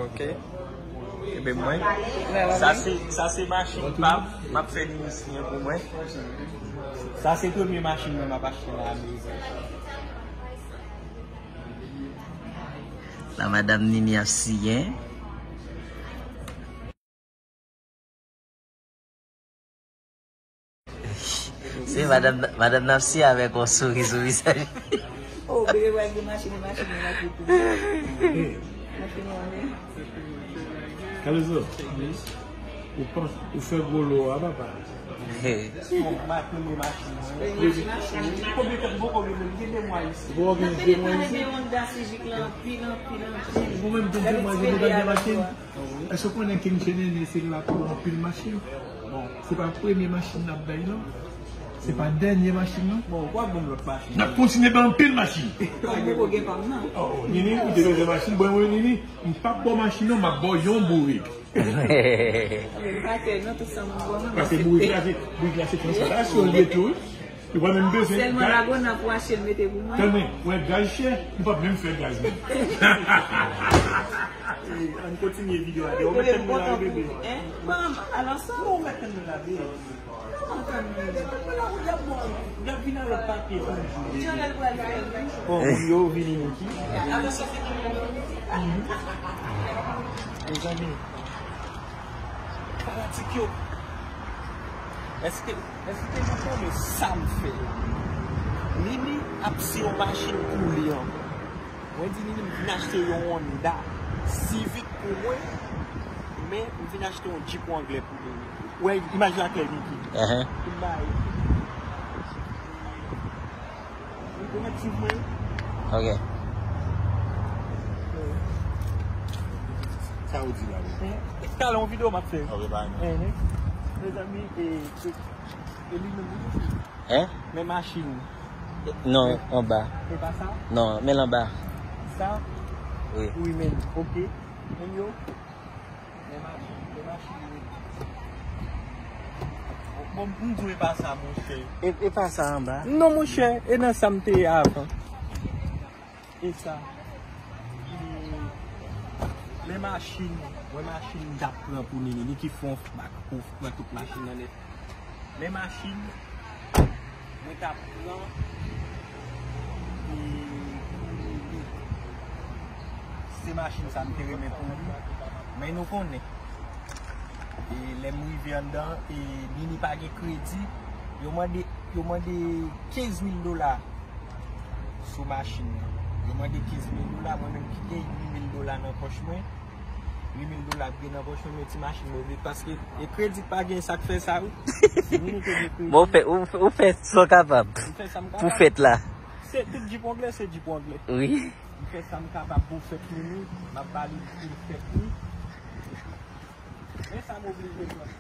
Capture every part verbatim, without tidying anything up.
Ok. Ebyen mwen, sa se, sa se machin pa m, m ap fè Nini siyen pou mwen. Sa se premye machin mwen m ap achte nan Amerik. La madanm Nini ap siyen. Se madanm, madanm nan ap siyen avèk yon souri sou vizaj. Oh, bebe pral gen machin, machin nan lakay tou. Machin nan men. Kalezo, ou panse, ou fè gwo lo a, papa. Bon, m ap premye machin mwen. Premye machin. Konbyen tan m poko gen menm, gen de mwa isi. Ou poko gen de mwa isi? Honda Civic la anpil, anpil, anpil. Ou menm gen de mwa, gen de machin. Èske w konnen King Chenene se la pou anpil machin? Bon, se pa premye machin n ap bay, non. Se pa dènye machin, non. Bon, w ap ban m lòt machin. N ap kontinye bay anpil machin. Kòm ou gen pa m nan. Oh, Nini, ou te bezwen machin, bon, mwen, Nini, m p ap ba w machin, non, m ap ba w yon bourik. Pase bourik la, se, bourik la, se transpòtasyon, li ye tou, wi. Li pa menm bezwen. Sèlman lago nan pou achte l mete pou mwen. Tande, wè gaz chè, nou p ap menm fè gaz menm. Ann kontinye videyo a. Ou mèt tann nou la, bebe. Hein? Bon, alò sa. Non, ou mèt tann nou la, bebe. Kòman tann nou? N ap vin ak lòt papye pou nou. Bon, moun yo vini, Niki. Mezanmi. Fanatik yo, èske, èske nou konnen sa m fè? Nini ap siyen yon machin pou li ankò. Mwen di Nini m vin achte yon Honda Civic pou mwen, men m vin achte yon Jeep Wrangler pou Nini. Ou wè imaj la klè, Niki. Fin bay. Ou mèt swiv mwen. Ok. Sa ou di la, wi. Talè yon videyo m ap fè. Ok, bye. Mezanmi, e, e, e li menm, wi. Hein? Men machin. Non, anba. E pa sa? Non, men l anba. Sa? Wi. Wi, men. Ok. Men yo. Men machin, men machin. Bon, m di w e pa sa, monchè. E, e pa sa anba? Non, monchè, e nan sa m te ye avan. E sa. Men machin, mwen machin m t ap pran pou Nini, Niki fè yon bak pou pran tout machin nan nèt. Men machin, mwen t ap pran, e, se machin sa m te renmen pou li. Men nou konnen, e, lè m rive anndan, e, Nini pa gen kredi, yo mande, yo mande kenz mil dola sou machin nan. Yo mande kenz mil dola, mwen menm ki gen uit mil dola nan pòch mwen, uit mil dola k gen nan pòch mwen, men ti machin mwen vle, paske e kredi pa gen sa k fè sa, wi. Si Nini te gen kredi. Bon, ou fè, ou, ou fè sa w kapab. M fè sa m kapab. Pou fèt la. Se tout Jeep Wrangler, se Jeep Wrangler. Wi. M fè sa m kapab pou fèt Nini, m ap ba li pou fèt li. Men sa m oblije pran.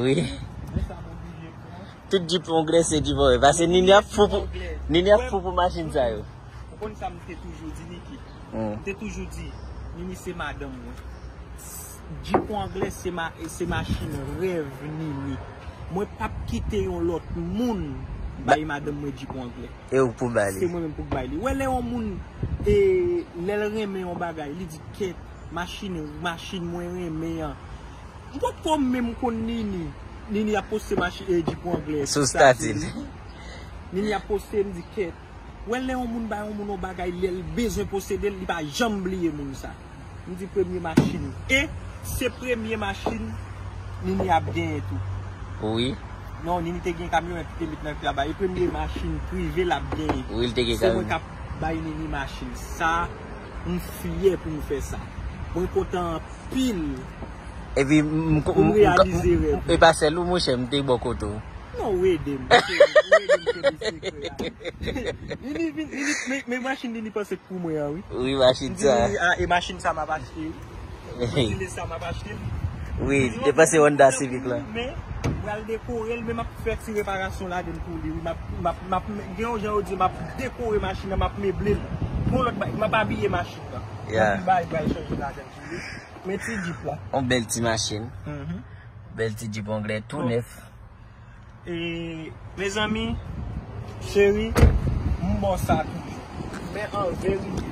Wi. Men sa m oblije pran. Tout Jeep Wrangler se Jeep Wrangler. Paske Nini ap fou pou, Nini ap fou pou machin sa yo. Ou konn sa m te toujou di, Niki? Hmm. M te toujou di, Nini se madanm mwen. Jeep Wrangler se ma-, se machin rèv Nini. Mwen p ap kite yon lòt moun bay madanm mwen Jeep Wrangler. E ou k pou ba li? Se mwen menm pou k bay li. Wè lè yon moun, e, lè l renmen yon bagay, li di, "Kèt, machin, machin mwen renmen an." M potko menm konn Nini. Nini ap poste machin, e, Jeep Wrangler sou statut li. Nini ap poste, m di, "Kèt." Wè lè yon moun bay yon moun yon bagay, lè l bezwen posede l, li pa janm bliye moun sa. M di premye machin. E se premye machin Nini ap genyen tou. Wi. Non, Nini te gen kamyonèt ki te met nan kaba. E premye machin prive l ap genyen. Wi, l te gen kamyonèt. Se mwen k ap bay Nini machin. Sa, m fyè pou m fè sa. Mwen kontan anpil. Epi, m, m, pou m, m, reyalize rèv. E pa sèl ou, monchè, m te bò kote w. Non, ou ede m. Ou ede m kenbe sekrè a. Nini vin, Nini, men, men machin Nini panse k pou mwen an, wi. Wi, machin sa. M di Nini, a, e machin sa m ap achte, wi. Machin sa m ap achte, wi. Wi, te panse Honda Civic la. Men, pral dekore l, men m ap fè ti reparasyon ladan l pou li, wi. M ap, m ap, m ap, gen yon jan yo di, m ap dekore machin nan, m ap meble l. Pou lòt bagay, m ap abiye machin nan. Yeah. Anpil bagay pral chanje ladan l pou li. Men ti Jeep la. Yon bèl ti machin. Mhm. Bèl ti Jeep Wrangler tou nèf. E, mezanmi, cheri, m ba w sa toujou. Men an verite,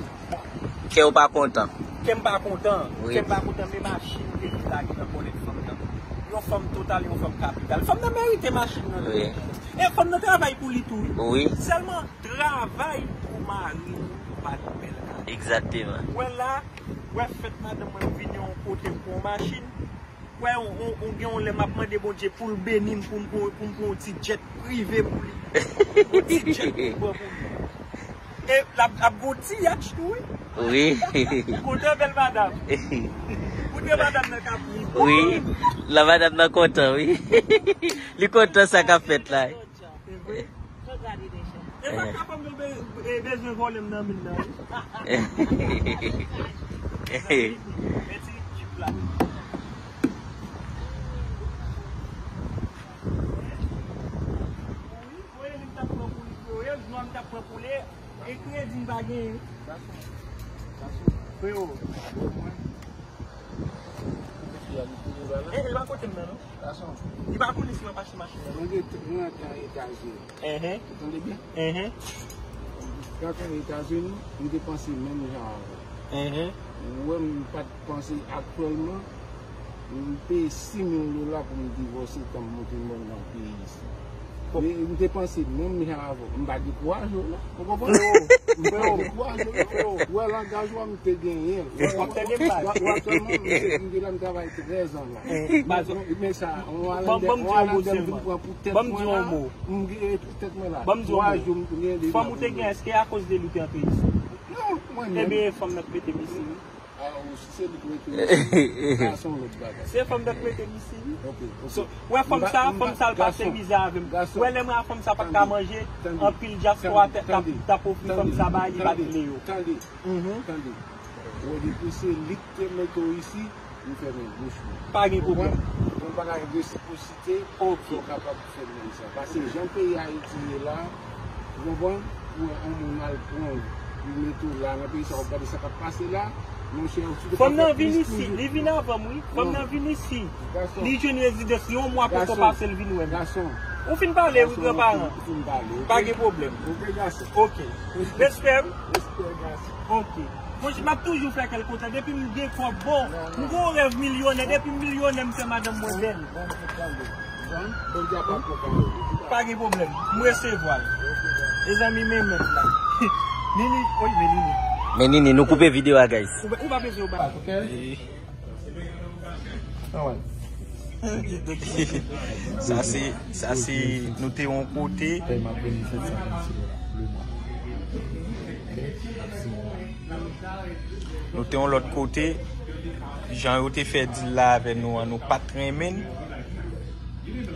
kè w pa kontan. Kè m pa kontan. Wi. Kè m pa kontan, men machin te vin lage nan bòlèt fanm nan. Yon fanm total, yon fanm kapital. Fanm nan merite machin nan. Wi. E fanm nan travay pou li tou, wi. Wi. Sèlman, travay pou mari nou pa nan bèl kay. Egzakteman. Wè la, wè fèt madanm mwen vini yon kote m pran yon machin. Wè, on, on, on gen yon lè m ap mande Bondye pou l beni m, pou m, pou, pou m pran yon ti jet prive pou li. Yon ti jet pou m pran pou li. E l ap, ap gon ti yatch tou, wi. Wi. Kote bèl madanm. Kote madanm nan k ap ri. Wi. La madanm nan kontan, wi. Li kontan sa k ap fèt la. E pa kapab nou be-, e bezwen vòlè m nan min nan, wi. Men ti jip la. Wi, voye li m t ap pran pou li, voye jwa m t ap pran pou li. E kredi m pa genyen. Gason. Gason. Freo. Mwen. Fi a li konnen bagay la. E, e pa kote m nan, non. Gason. Li pa konnen si mwen pase machin nan. Mwen gen, mwen antre an Etazini. Enhen. Ou tande byen? Enhen. Gason Etazini, m te panse menm jan avè w. Enhen. Ou wè m pa t panse aktyèlman, m peye sis mil dola pou m divòse tan m monte m nan peyi isi. Men m te panse menm jan avè w. M pa dekouraje w non. Ou konprann? M pa dekouraje w non. Ou wè langaj ou a m te genyen l. Ou wè, ou wè aktyèlman m se, m te la m travay trèz an la. Men sa, on Alandè, on Alandè m vin pran pou tèt mwen la. M genyen pou tèt mwen la. Twa jou m genyen deja. Fanm ou te gen, èske akoz de li te antre isi? Non, mwen menm. Ebyen, fanm nan k mete m isi, wi. Ah, ou, si se li k mete m isi, sa se yon lòt bagay. Se fanm nan k mete m isi, wi. Ok, ok. So, wè fanm sa, fanm sa l pase mizè avè m. Wè lè mwen a fanm sa pa t ka manje, anpil dyaspora t ap, t ap ofri fanm sa bay, li pa t vle yo. Tande, tande. Wè depi se li k te mete w isi, m fèmen bouch mwen. Pa gen pwoblèm. Yon bagay resipwosite, ok, ou kapab fè menm sa. Paske jan peyi Ayiti ye la, ou konprann, pou yon moun al pran w, li mete w la, nan peyi sa, w ap gade sa k ap pase la, monchè, ou si te ka fè plis toujou. Fanm nan vin isi, li vin avan m, wi. Fanm nan vin isi. Li jwenn rezidans yon mwa poko pase l vin wè m. Ou fin pale, wi, granparan. Ou fin pale, ok. Pa gen pwoblèm. Ok, gason. Ok. Respè, wi. Respè, gason. Ok. Monchè, m ap toujou fè kè l kontan. Depi m gen kòb, bon, m gon rèv milyonè. Depi m milyonè, m fè madanm mwen bèl. Pa gen pwoblèm. M resevwa l. Mezanmi, men mèt la. Nini, oy, men Nini. Men Nini, nou koupe videyo a, guys. Ou pa bezwen ou ba. Sa se, sa se, nou te yon kote. Nou te yon lòt kote. Jan yo te fè dil la avè nou an, nou pa t renmen l.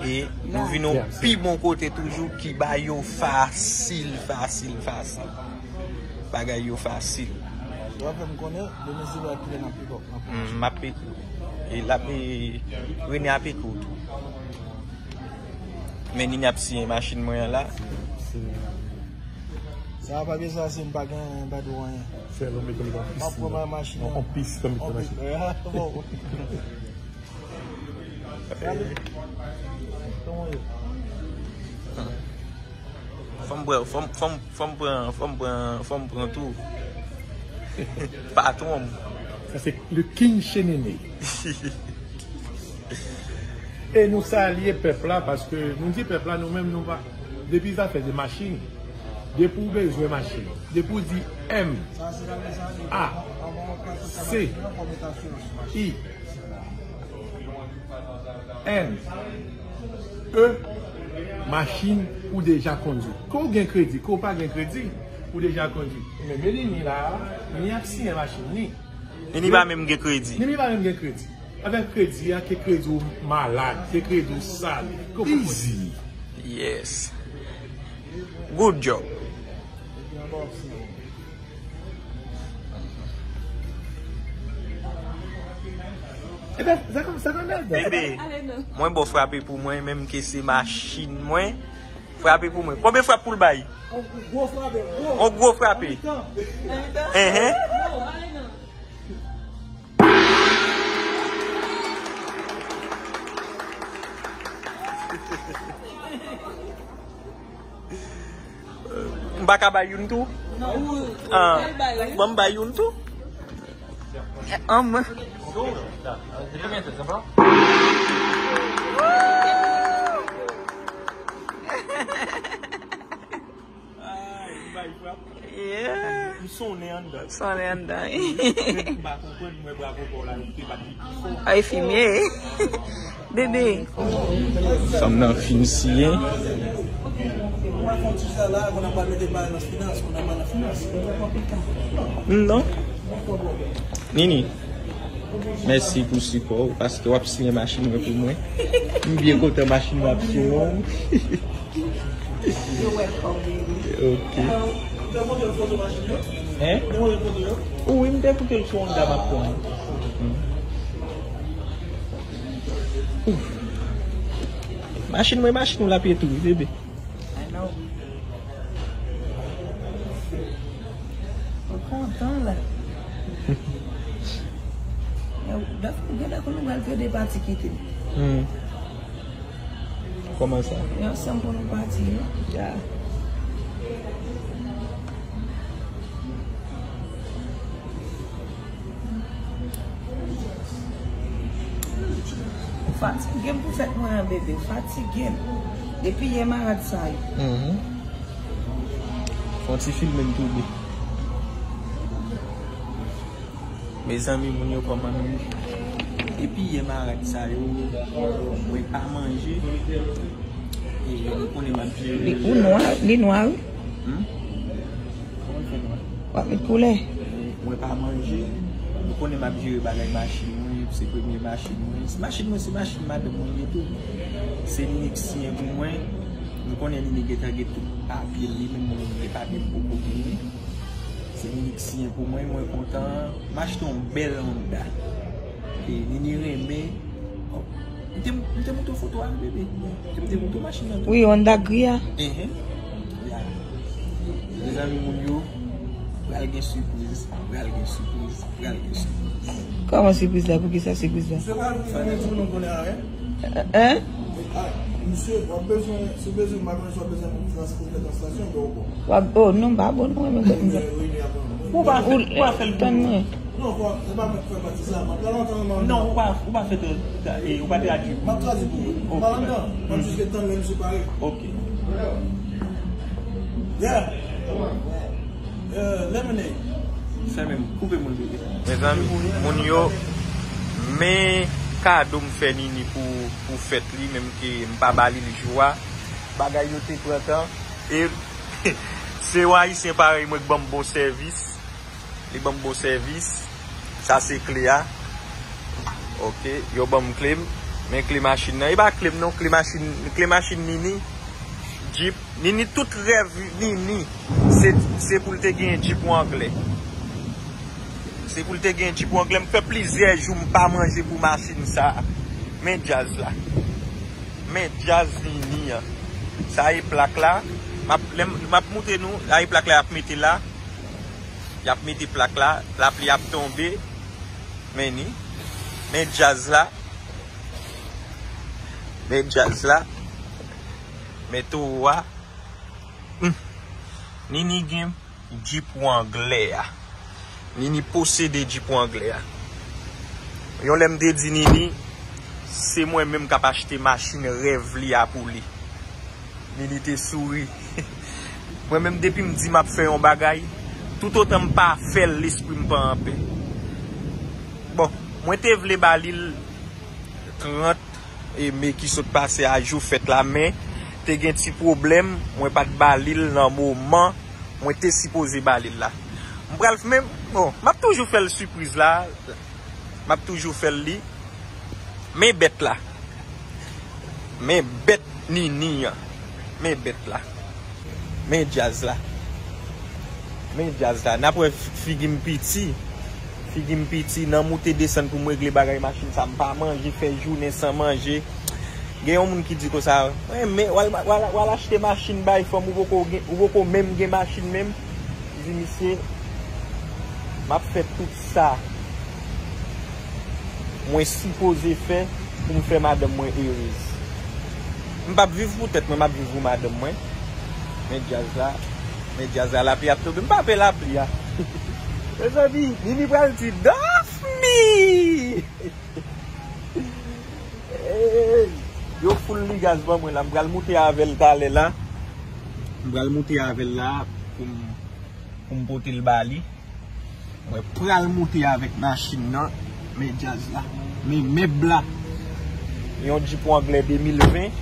E nou vin yon pi bon kote toujou ki ba yo fasil, fasil, fasil. Bagay yo fasil. Yo fè m konnen, demen se lè kilè n ap pick up. Mm, m ap pe-, e l ap, e, Rene ap ekri w tou. Men Nini ap siyen machin mwen an la. Sa pa bezwen, se m pa gen, m pa di w anyen. Fè l, ou mete l nan piscine. M ap pran machin nan. An pis, ou mete nan machin. Bon. Fò m pran, fò m, fò m, fò m pran, fò m pran, fò m pran tou. Patwon m. Sa se le King Chenene. E nou salye pèp la, paske nou di pèp la, nou menm nou pa, depi zafè de machin, depi w bezwen machin, depi w di M A C I N E, machin ou deja kondui. Ke w gen kredi, ke w pa gen kredi, ou deja kondui. Men Melini la, Nini ap siyen machin li. Nini pa menm gen kredi. Nini pa menm gen kredi. Avèk kredi a, ke kredi w malad, ke kredi w sal. Easy. Yes. Good job. Ebyen, sa kon, sa kon bèl. Bebe, mwen ba w frape pou mwen, menm ke se machin mwen. Frape pou mwen. Konbyen frap pou l bay? On gwo frape, gwo. On gwo frape. Enhen. M pa ka bay youn tou? Ah, ban m bay youn tou? Anmwe. Yeah. M sonnen anndan. Sonnen anndan. M pa konprann, mwen bravo pa w la, yo te bat li pi fò. Ay, fimye. Bebe. Fanm nan fin siyen. Non. Nini, mèsi pou sipò w, paske w ap siyen machin mwen pou mwen. M byen kontan machin mwen ap siyen w. You're welcome, baby. Ok. Hein? Wi, m te koute l sou Honda m ap pran. Hmm. Ouf. Machin mwen, machin w l ap ye tou, wi, bebe. I know. Ou kontan la. Yo, dèfwa, gen lè pou nou pral fè de pati kite. Hmm. Kòman sa? Yo, ansanm pou nou pati, wi. Ya. Fatige m pou fèt mwen an, bebe. Fatige m. Depi yè marad sa yo. Mhm. Fè yon ti filme m tou, bebe. Mezanmi, moun yo, kòman nou ye? Depi yè marad sa yo, mwen pa manje. E, ou konnen m ap jere. Li, ou nwa, li nwa, wi. Hmm? Kòman l fè nwa? W ap met koulè. Mwen pa manje. Ou konnen m ap jere bagay machin mwen, se premye machin mwen. Se machin mwen, se machin madanm mwen li ye tou. Se li ki siyen pou mwen. Ou konnen li gentan gen tout papye li, menm mwen menm gen papye m poko genyen. Se li ki siyen pou mwen, mwen kontan. M achte yon bèl Honda. E Nini renmen. Oh, m te, m te montre w foto a, bebe. M te montre w machin nan tou. Wi, Honda gri a. Enhen. Ya. Mezanmi, moun yo, pral gen sipriz, pral gen sipriz, pral gen sipriz. Kòman sipriz la? Poukisa sipriz la? Se pa pou fè nou konnen anyen. Hein? Ah, misye, w ap bezwen, si w bezwen, m pa konnen si w ap bezwen pou trans-, pou fè transaksyon, ben w bon. W ap, oh, non, m pa bon, non, mwen menm. Ou pa fè, ou pa fè l pou mwen. Non, fò, se pa mwen ki fè pati sa. M ap pale antan mwen. Non, ou pa, ou pa fè tra-, tra-, e, ou pa tradui. M ap tradui pou ou. Ok. M pa anndan. M ap jis ret tann lè misye pare. Ok. Yeah. Euh, lemonade. Fèmen m, koupe mwen, bebe. Mezanmi, moun yo, men kado m fè Nini pou, pou fèt li, menm ke m pa ba li l jou a. Bagay yo te pran tan. E se yon Ayisyen parèy mwen k ban m bon sèvis. Li ban m bon sèvis. Sa se kle a. Ok, yo ban m kle m. Men kle machin nan. E pa kle m non, kle machin, kle machin Nini. Jeep. Nini, tout rèv Nini, se, se pou l te gen Jeep Wrangler. Se pou l te gen Jeep Wrangler. M fè plizyè jou m pa manje pou machin sa. Men djaz la. Men djaz Nini an. Sa e plak la. M ap, lè m, m ap montre nou. Sa e plak la, y ap mete la. Y ap mete plak la. Lapli ap tonbe. Men ni. Men djaz la. Men djaz la. Men towo a. Hmm. Nini gen Jeep Wrangler a. Nini posede Jeep Wrangler a. Yon lè m te di Nini, se mwen menm k ap achte machin rèv li a pou li. Nini te souri. Mwen menm, depi m di m ap fè yon bagay, toutotan m pa fè l, lespri m pa anpè. Bon, mwen te vle ba li l trant e me ki sot pase a jou fèt la, men te gen ti pwoblèm, mwen pa t ba li l nan moman mwen te sipoze ba li l la. M pral, men, bon, m ap toujou fè l sipriz la, m ap toujou fè l li. Men bèt la. Men bèt Nini an. Men bèt la. Men djaz la. Men djaz la. N ap wè figi m piti. Figi m piti. Nan moute desann pou m regle bagay machin sa. M pa manje, fè jounen san manje. Gen yon moun ki di konsa, "Mwen, men, w al, w al, w al achte machin bay fanm, ou poko gen, ou poko menm gen machin menm." M di, "Misye, m ap fè tout sa mwen sipoze fè pou m fè madanm mwen erez. M p ap viv pou tèt mwen, m ap viv pou madanm mwen." Men djaz la, men djaz la, lapli ap tonbe. M pa pè lapli a. Mezanmi, Nini pral di, "Dòf!" Djaz ban mwen la, m pral moute avè l talè la. M pral moute avè l la pou m, pou m pote l ba li. Mwen pral moute avèk machin nan. Men djaz la. Men mèb la. Yon jipon anglè de mil ven.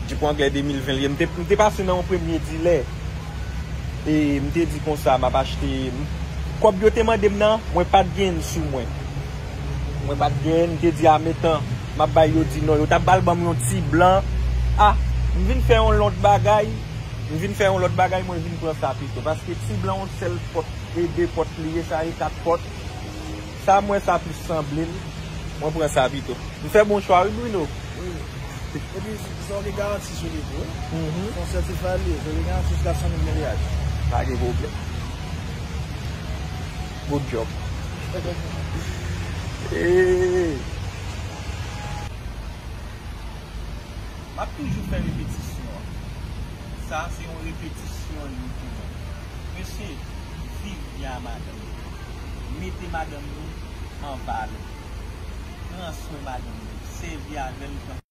Jipon anglè de mil ven li ye. M te, m te pase nan yon premye dilè. E m te di konsa, m ap achte. Kòb yo te mande m nan, mwen pa t gen sou mwen. Mwen pa t gen, m te di, a, men tan, m ap bay yo di non. Yo t ap pral ban m yon ti blan. A, m vin fè yon lòt bagay. M vin fè yon lòt bagay, mwen vin pran sa pito. Paske ti blan yon sèl pòt e de pòt li ye, sa e kat pòt. Sa m wè sa plis sanble l. Mwen pran sa pito. M fè bon chwa wi, Bruno. Wi. Epi sa w gen garanti sou li tou. Mhm. Se yon sètifika li ye, sa w gen garanti jiska san mil milyaj. Pa gen pwoblèm. Good job. Hey. M ap toujou fè repetisyon an. Sa a se yon repetisyon li ye pou mwen. Mesye, viv byen a madanm nou. Mete madanm nou an valè. Pran swen madanm nou. Sèvi avè l tankou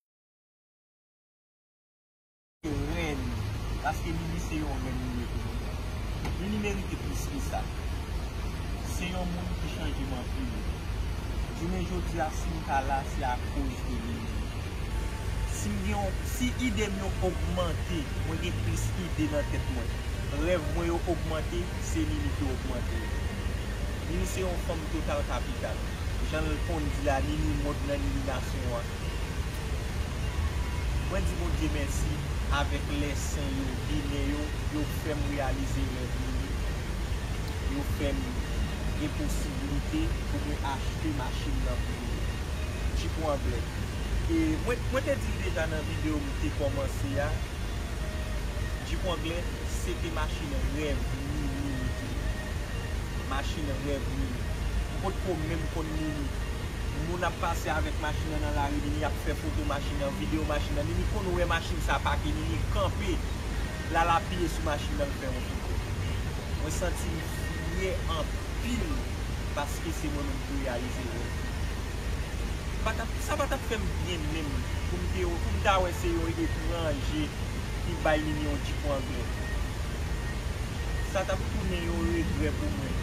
rèn. Paske Nini se yon rèn li ye pou mwen. Nini merite plis ke sa. Se yon moun ki chanje m anpil. Jounen jodi a, si m ka la, se akoz de li menm. Si m gen yon, si ide m yo ogmante, mwen gen plis ide nan tèt mwen. Rèv mwen yo ogmante, se Nini ki ogmante yo. Nini se yon fanm total kapital. Jan l konn di a, Nini mond nan, Nini nasyon an. Mwen di Bondye mèsi avèk lè sen yo, Ginen yo, yo fè m reyalize rèv mwen yo. Yo fè m gen posiblite pou mwen achte machin nan pou mwen. Jipon anglè. E mwen, mwen te di l deja nan videyo m te kòmanse a, jipon anglè, se te machin rèv Nini li te ye. Machin rèv Nini. M potko menm konn Nini. Moun ap pase avèk machin nan nan lari, Nini ap fè foto machin nan, videyo machin nan. Nini konn wè machin sa pake, Nini kanpe. L al apiye sou machin nan, l fè yon foto. Mwen santi m fyè anpil paske se mwen menm ki reyalize rèv. Pa t ap, sa pa t ap fè m byen menm pou m te, pou m ta wè se yon etranje ki bay Nini yon jipon anglè. Sa t ap tounen yon regrè pou mwen.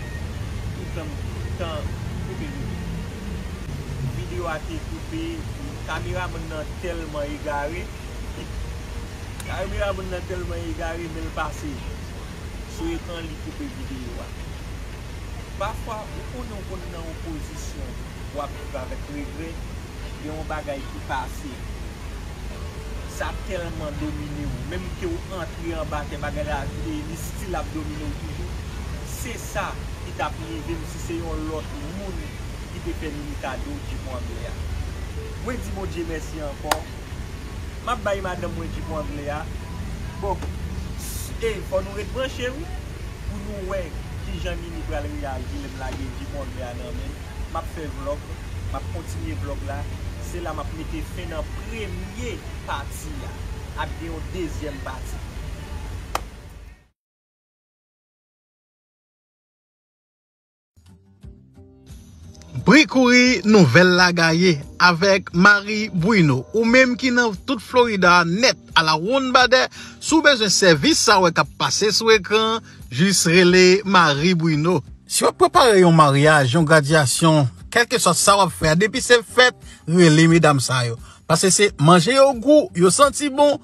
Toutan, toutan, koupe videyo. Videyo a te koupe, kameramann nan tèlman egare. Kameramann nan tèlman egare, men l pase sou ekran, li koupe videyo a. Pafwa, ou konnen ou konn nan yon pozisyon, w ap viv avèk regrè, gen yon bagay ki pase, sa tèlman domine w, menm ke w antre anba tè, bagay la, e, li still ap domine w toujou. Se sa ki t ap rive m si se yon lòt moun ki te fè Nini kado jipon anglè a. Mwen di Bondye mèsi ankò. M ap bay madanm mwen jipon anglè a. Bon, s-, e, fò nou ret branche wi, pou nou wè kijan Nini pral reyaji lè m lage jipon anglè a nan men l. M ap fè vlòg, m ap kontinye vlòg la. Se la m ap mete fen nan premye pati a. Ap gen yon dezyèm pati. Bri kouri, nouvèl la gaye avèk Marie Bruno. Ou menm ki nan tout Florida nèt, a la wonn badè, si w bezwen sèvis sa w wè k ap pase sou ekran, jis rele Marie Bruno. Si w ap prepare yon maryaj, yon gradyasyon, kèlkeswa sa w ap fè a, depi se fèt, rele medam sa yo. Paske se manje yo gou, yo santi bon,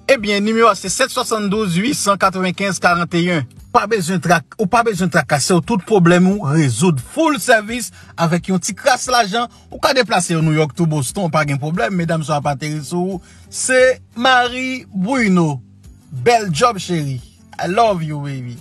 ebyen, nimewo a se sèt swasanndouz uit san katrevenkenz karanteyen. Pa bezwen trak-, ou pa bezwen trakase w, tout pwoblèm ou rezoud. Full service avèk yon ti kras lajan, ou ka deplase yo New York tou Boston, pa gen pwoblèm, medam sa ap atere sou ou. Se Marie Bruno. Bèl job, cheri. I love you, baby.